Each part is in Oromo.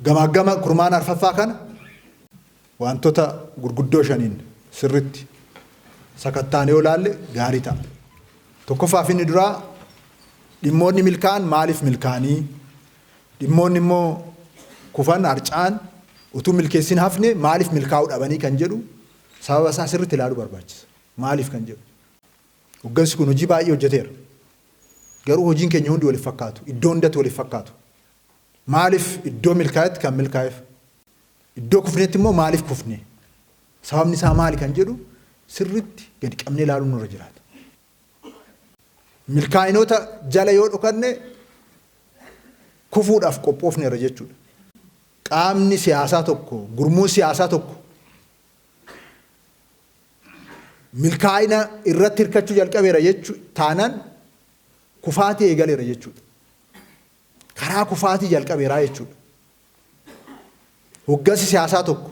Gamaaggama kurmaana arfaffaa kana wantoota gurguddoo shaniin sirritti sakattaanee yoo ilaalle gaarii ta'a. Tokkoffaaf inni duraa, dhimmoonni milkaa'an maaliif milkaa'anii, dhimmoonni immoo kufan harca'an utuu milkeessin hafne maaliif milkaa'uu dhabanii kan jedhu sababa isaa sirritti ilaaluu barbaachisa. Maaliif kan jedhu. Hoggansi kun hojii baay'ee hojjeteera. Garuu hojiin keenya hundi waliif fakkaatu. Iddoo hundatti waliif fakkaatu. Maaliif iddoo milkaa'etti kan milkaa'eef? Iddoo kufnetti immoo maaliif kufne? Sababni isaa maali kan jedhu sirritti gadi qabnee ilaaluun nurra jiraata. Milkaa'inoota jala yoo dhokanne kufuudhaaf qophoofneerra jechuudha. Qaamni siyaasaa tokko, gurmuun siyaasaa tokko milkaa'ina irratti hirkachuu jalqabeera jechuu taanaan kufaatii eegaleera jechuudha. Karaa kufaatii jalqabeeraa jechuudha. Hoggansi siyaasaa tokko,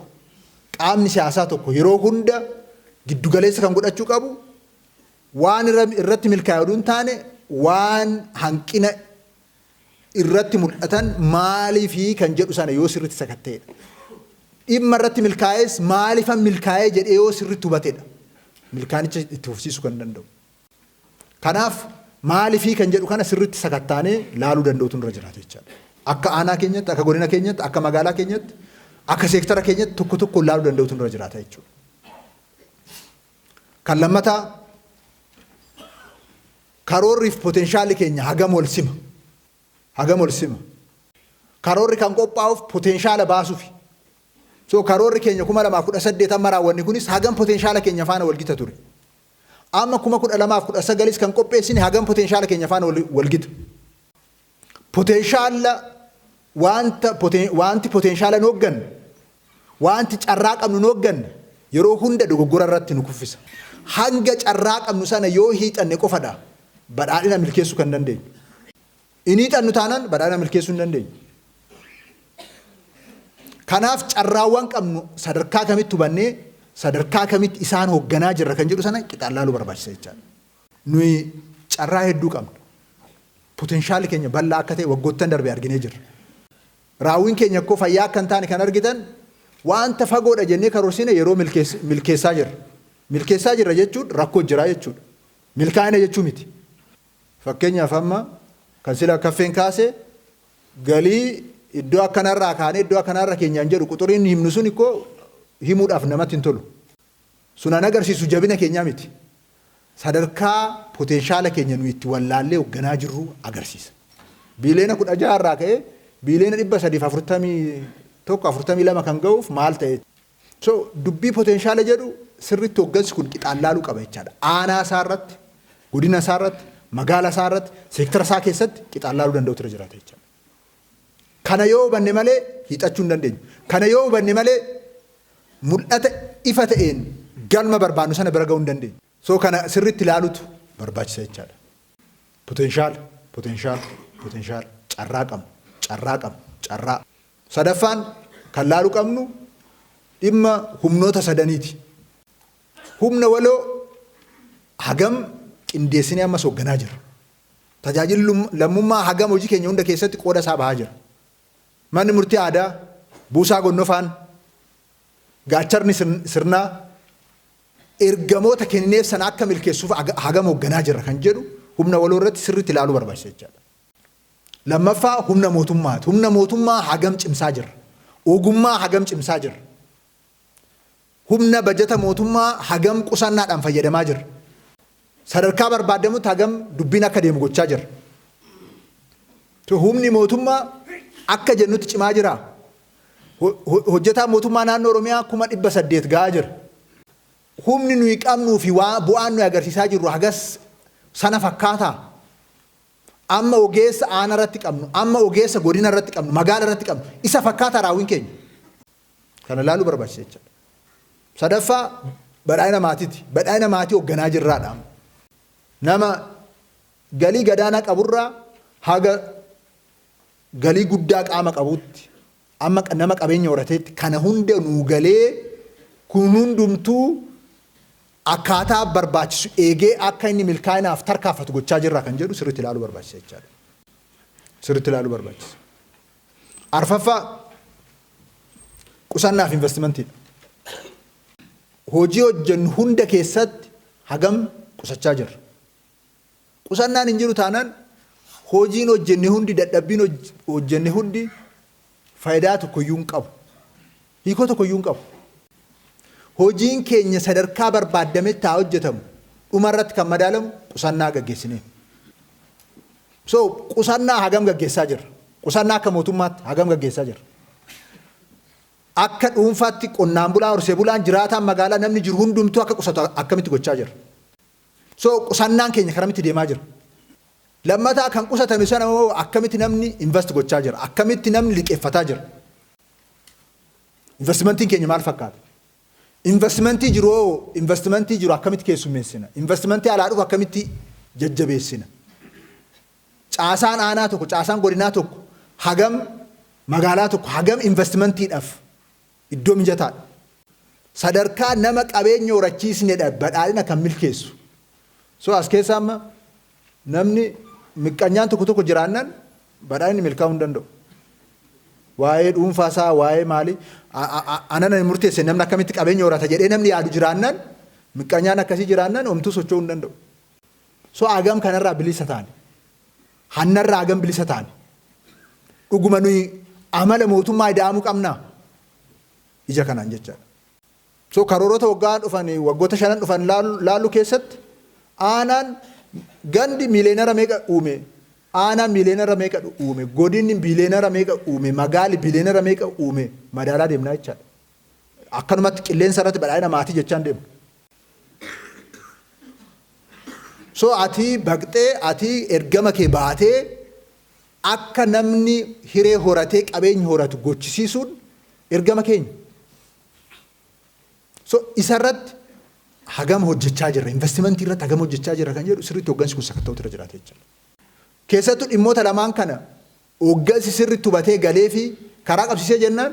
qaamni siyaasaa tokko yeroo hunda giddugaleessa kan godhachuu qabu waan irratti milkaa'e oduu hin taane, waan hanqina irratti mul'atan maaliifii kan jedhu sana yoo sirriitti sakatta'edha. Dhimma irratti milkaa'es maaliifan milkaa'ee jedhee yoo sirriitti hubatedha. Milkaanicha itti fufsiisuu kan danda'u. Kanaaf maaliifii kan jedhu kana sirriitti sakattaanee laaluu danda'utu nurra jiraata jechaadha. Akka aanaa keenyatti, akka godina keenyatti, akka magaalaa keenyatti, akka seektara keenyatti tokko tokkoon laaluu danda'utu nurra jiraata jechuudha. Kan lammataa, karoorriif poteenshaalli keenya hagam wal sima? Hagam wal sima? Karoorri kan qophaa'uuf potenshaala baasuufi. So karoorri keenya 2018 amma raawwanne kunis hagam potenshaala keenya faana wal gita ture? Amma 2019s kan qopheessine hagam potenshaala keenya faana wal gita? Potenshaala wanta wanti potenshaala nu hoogganne, wanti carraa qabnu nu hoogganne yeroo hunda dogoggora irratti nu kuffisa. Hanga carraa qabnu sana yoo hiixanne qofadha badhaadhina milkeessuu kan dandeenyu. Hin hiixannu taanaan badhaadhina milkeessuu hin dandeenyu. Kanaaf carraawwan qabnu sadarkaa kamitti hubannee sadarkaa kamitti isaan hoogganaa jirra kan jedhu sana qixaan laaluu barbaachisa jechaadha. Nuyi carraa hedduu qabna. Poteenshaalli keenya bal'aa akka ta'e waggoottan darbe arginee jirra. Raawwiin keenya akkoo fayyaa akka hin taane kan argitan, wanta fagoodha jennee karoorsine yeroo milkeessaa jirra. Milkeessaa jirra jechuun rakkoo jiraa jechuudha. Milkaa'ina jechuu miti. Fakkeenyaaf amma kan sila kaffeen kaase, galii iddoo akkanarraa kaanee iddoo akkanaarra keenyaan jedhu quxuriin himnu sun ikkoo himuudhaaf namatti hin tolu. Sun an agarsiisu jabina keenyaa miti. Sadarkaa potenshaala keenya nu itti wallaallee hoogganaa jirru agarsiisa. Biiliyoona 16 irraa ka'ee biiliyoona 341, 42 kan ga'uuf maal ta'e? So dubbii potenshaala jedhu sirriitti hooggansi kun qixaan laaluu qaba jechaadha. Aanaa isaa irratti, godina isaa irratti, magaala isaa irratti, seektara isaa keessatti qixaan laaluu danda'utu irra jiraata jechaadha. Kana yoo hubanne malee hiixachuu hin dandeenyu. Kana yoo hubanne malee mul'ata ifa ta'een galma barbaannu sana bira ga'uu hin dandeenyu. So kana sirriitti ilaalutu barbaachisa jechaadha. Potenshaala, potenshaala, potenshaala, carraa qabna, carraa qabna, carraa. Sadaffaan kan laaluu qabnu dhimma humnoota sadaniiti. Humna waloo hagam qindeessinee ammas hoogganaa jirra? Tajaajilli lammummaa hagam hojii keenya hunda keessatti qooda isaa bahaa jira? Manni murtii aadaa, buusaa gonnofaan, gaacharni sirnaa ergamoota kennineef sana akka milkeessuuf hagam hoogganaa jirra kan jedhu humna waloo irratti sirriitti ilaaluu barbaachisa jechaadha. Lammaffaa humna mootummaati. Humna mootummaa hagam cimsaa jirra? Ogummaa hagam cimsaa jirra? Humna bajata mootummaa hagam qusannaadhaan fayyadamaa jirra? Sadarkaa barbaadamutti hagam dubbiin akka deemu gochaa jirra? Humni mootummaa akka jennutti cimaa jiraa? Hojjetaan mootummaa naannoo Oromiyaa 800,000 ga'aa jira. Humni nuyi qabnuu fi bu'aan nuyi agarsiisaa jirru hagas sana fakkaataa? Amma ogeessa aanaa irratti qabnu, amma ogeessa godina irratti qabnu, magaala irratti qabnu, isa fakkaataa raawwiin keenya? Kana ilaaluu barbaachisa jechaadha. Sadaffaa badhaadhina maatiiti. Badhaadhina maatii hoogganaa jirraadha. Nama galii gadaanaa qaburraa haga galii guddaa qaama qabutti, amma nama qabeenya horateetti, kana hunda nuu galee kun hundumtuu akkaataa barbaachisu eegee akka inni milkaa'inaaf tarkaanfatu gochaa jirra kan jedhu sirriitti ilaaluu barbaachisa jechaadha. Sirriitti ilaaluu barbaachisa. Arfaffaa, Qusannaa fi investimantiidha. Hojii hojjennu hunda keessatti hagam qusachaa jirra? Qusannaan hin jiru taanaan hojiin hojjenne hundi, dadhabbiin hojjenne hundi faayidaa tokkoyyuu hin qabu. Hiikoo tokkoyyuu hin qabu. Hojiin keenya sadarkaa barbaadametti haa hojjetamu, dhuma irratti kan madaalamu qusannaa gaggeessineen. So qusannaa hagam gaggeessaa jirra? Qusannaa akka mootummaatti hagam gaggeessaa jirra? Akka dhuunfaatti qonnaan bulaa, horsee bulaan, jiraataan magaalaa, namni jiru hundumtuu akka qusatu akkamitti gochaa jirra? So qusannaan keenya karamitti deemaa jira? Lammataa, kan qusatame sana hoo akkamitti namni invest gochaa jira? Akkamitti namni liqeeffataa jira? Investimentiin keenya maal fakkaata? Investimentii jiru hoo, investimentii jiru akkamitti keessummeessina? Investimentii alaa dhufu akkamitti jajjabeessina? Caasaan aanaa tokko, caasaan godinaa tokko hagam, magaalaa tokko hagam investimentiidhaaf iddoo mijataadha? Sadarkaa nama qabeenya horachiisnedha badhaadhina kan milkeessu. So as keessa amma namni miqqanyaan tokko tokko jiraannan badhaadhinni milkaa'uu hin danda'u. Waa'ee dhuunfaa isaa, waa'ee maalii anana murteesse, namni akkamitti qabeenya horata jedhee namni yaadu jiraannan, miqqanyaan akkasii jiraannan, homtuu socho'uu hin danda'u. So hagam kanarraa bilisa taane? Hannarraa hagam bilisa taane? Dhuguma nuyi amala mootummaa ida'amuu qabnaa? Ija kanaan jechaadha. So karoorota waggaa dhufan, waggoota 5n dhufan laallu keessatti, aanaan, gandi miileenara meeqa uume, aanaan miileenara meeqa uume, godinni biileenara meeqa uume, magaali biileenara meeqa uume madaalaa deemnaa jechaadha. Akkanumatti qilleensa irratti badhaadhina maatii jechaan deemu. So ati baqxee, ati ergama kee baatee akka namni hiree horatee qabeenya horatu gochisiisuun ergama keenya. So isarratti hagam hojjechaa jirra, investimentii irratti hagam hojjechaa jirra kan jedhu sirriitti hooggansi kun sakatta'uutu irra jiraata jechuudha. Keessattuu dhimmoota lamaan kana hooggansi sirriitti hubatee galee fi karaa qabsiisee jennaan,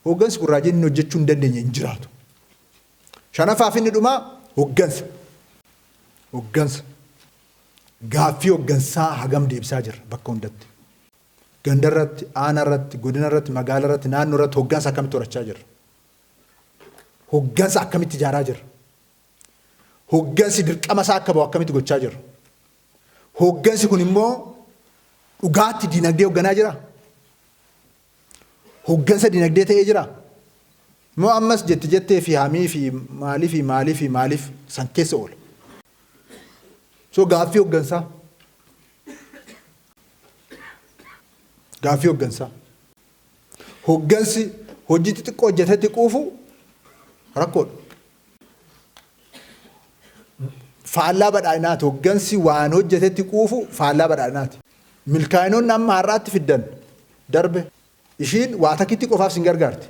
hooggansi kun raajii inni hojjechuu hin dandeenye hin jiraatu. Shanaffaa fi inni dhumaa hooggansa. Hooggansa. Gaaffii hooggansaa hagam deebisaa jirra bakka hundatti? Gandarratti, aanarratti, godinarratti, magaalarratti, naannoorratti hooggansa akkamitti horachaa jirra? Hooggansa akkamitti ijaaraa jirra? Hooggansi dirqama isaa akka bahu akkamitti gochaa jirra? Hooggansi kun immoo dhugaatti diinagdee hoogganaa jira? Hooggansa diinagdee ta'ee jira? Moo ammas jetti jettee fi hamii fi maalii fi maalii fi maaliif san keessa oola? So gaaffii hooggansaa. Gaaffii hooggansaa. Hooggansi hojii xixiqqoo hojjetetti quufu rakkoodha. Faallaa badhaadhinaati. Hooggansi waan hojjetetti quufu faallaa badhaadhinaati. Milkaa'inoonni amma har'aatti fiddan darbe ishiin waa takkitti qofaaf sin gargaarti.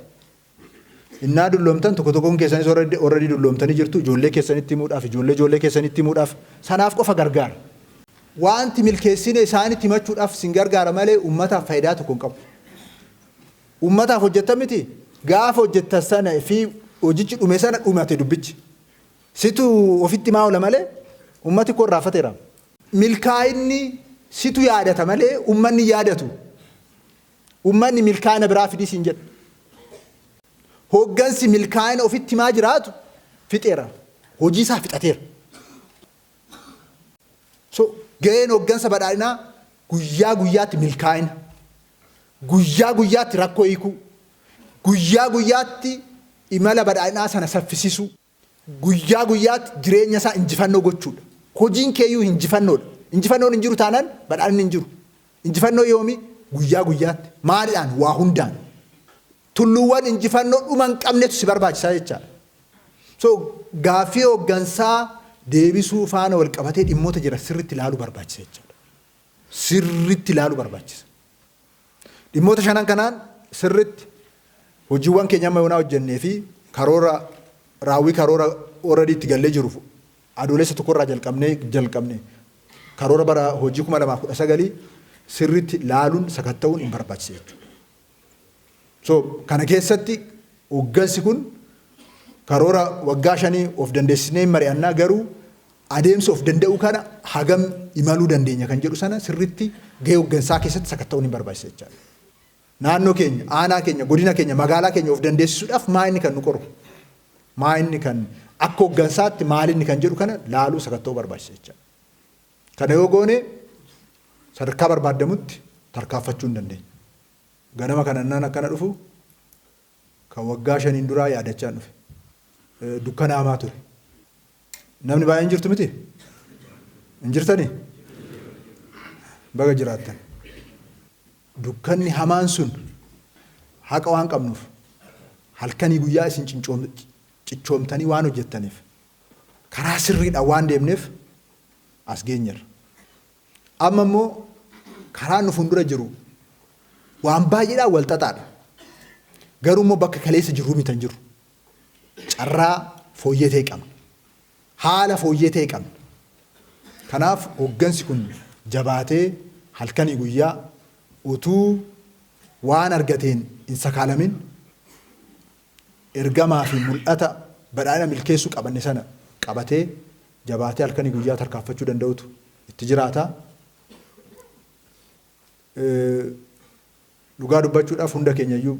Innaa dulloomtan, tokko tokkoon keessanis already dulloomtanii jirtu, ijoollee keessanitti himuudhaaf, ijoollee ijoollee keessanitti himuudhaaf sanaaf qofa gargaara. Wanti milkeessine isaanitti himachuudhaaf sin gargaara malee uummataaf faayidaa tokko hin qabu. Uummataaf hojjettan miti, gaafa hojjettan sana fi hojichi dhume sana dhumate dubbichi. Situ ofitti himaa oola malee uummati koo irraafateera. Milkaa'inni situ yaadata malee uummanni yaadatu. Uummanni milkaa'ina biraa fidii siin jedha. Hooggansi milkaa'ina ofitti himaa jiraatu fixeera. Hojii isaa fixateera. So gaheen hooggansa badhaadhinaa guyyaa guyyaatti milkaa'ina. Guyyaa guyyaatti rakkoo hiikuu. Guyyaa guyyaatti imala badhaadhinaa sana saffisisuu. Guyyaa guyyaatti jireenya isaa injifannoo gochuudha. Hojiin keeyyuu injifannoodha. Injifannoon hin jiru taanaan badhaadhinni hin jiru. Injifannoo yoomi? Guyyaa guyyaatti. Maaliidhaan? Waa hundaan. Tulluuwwan injifannoo dhuma hin qabnetu si barbaachisaa jechaadha. So gaaffii hooggansaa deebisuu faana wal qabatee dhimmoota jira sirriitti ilaaluu barbaachisa jechaadha. Sirriitti ilaaluu barbaachisa. Dhimmoota shanan kanaan sirriitti hojiiwwan keenya amma yoonaa hojjennee fi karoora raawwii, karoora already itti gallee jiru, Adoolessa 1rraa jalqabnee karoora bara hojii 2019 sirriitti laaluun, sakatta'uun hin barbaachisa jechuudha. So kana keessatti hooggansi kun karoora waggaa 5 of dandeessisnee hin mari'annaa, garuu adeemsa of danda'uu kana hagam imaluu dandeenya kan jedhu sana sirriitti gahee hooggansaa keessatti sakatta'uun hin barbaachisa jechaadha. Naannoo keenya, aanaa keenya, godina keenya, magaalaa keenya of dandeessisuudhaaf maa inni kan nu qoru? Maa inni kan akka hooggansaatti maal inni kan jedhu kana laaluu sakatta'uu barbaachisa jechaadha. Kana yoo goone sadarkaa barbaadamutti tarkaanfachuu hin dandeenya. Ganama kana naan akkana dhufu kan waggaa 5n duraa yaadachaan dhufe. Dukkana hamaa ture. Namni baay'een jirtu miti? Hin jirtanii? Baga jiraattan. Dukkanni hamaan sun haqa waan qabnuuf halkanii guyyaa isin cichoomtanii waan hojjettaniif karaa sirriidhaan waan deemneef as geenyerra. Amma immoo karaan nu fuuldura jiru waan baay'eedhaan wal xaxaadha. Garuu immoo bakka kaleessa jirru miti hin jiru. Carraa fooyyee ta'e qabna. Haala fooyyee ta'e qabna. Kanaaf hooggansi kun jabaatee halkanii guyyaa utuu waan argateen hin sakaalamin ergamaa fi mul'ata badhaadhina milkeessuu qabanne sana qabatee jabaatee halkanii guyyaa tarkaanfachuu danda'utu itti jiraata. Dhugaa dubbachuudhaaf hunda keenya iyyuu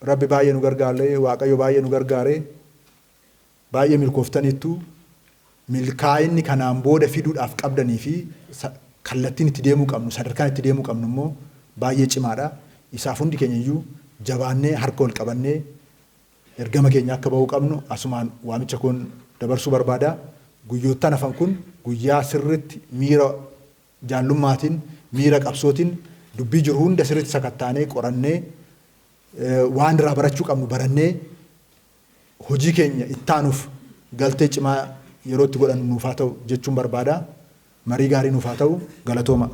Rabbi baay'ee nu gargaaree, Waaqayyo baay'ee nu gargaaree, baay'ee milkooftaniittu. Milkaa'inni kanaan booda fiduudhaaf qabdanii fi kallattiin itti deemuu qabnu, sadarkaan itti deemuu qabnu immoo baay'ee cimaadha. Isaaf hundi keenya iyyuu jabaannee harka wal qabannee ergama keenya akka bahuu qabnu asumaan waamicha koon dabarsuu barbaada. Guyyoottan hafan kun guyyaa sirriitti miira jaallummaatiin, miira qabsootiin dubbii jiru hunda sirriitti sakattaanee, qorannee, waan irraa barachuu qabnu barannee hojii keenya ittaanuuf galtee cimaa yeroo itti godhannu nuuf haa ta'u jechuun barbaada. Marii gaarii nuuf haa ta'u. Galatooma.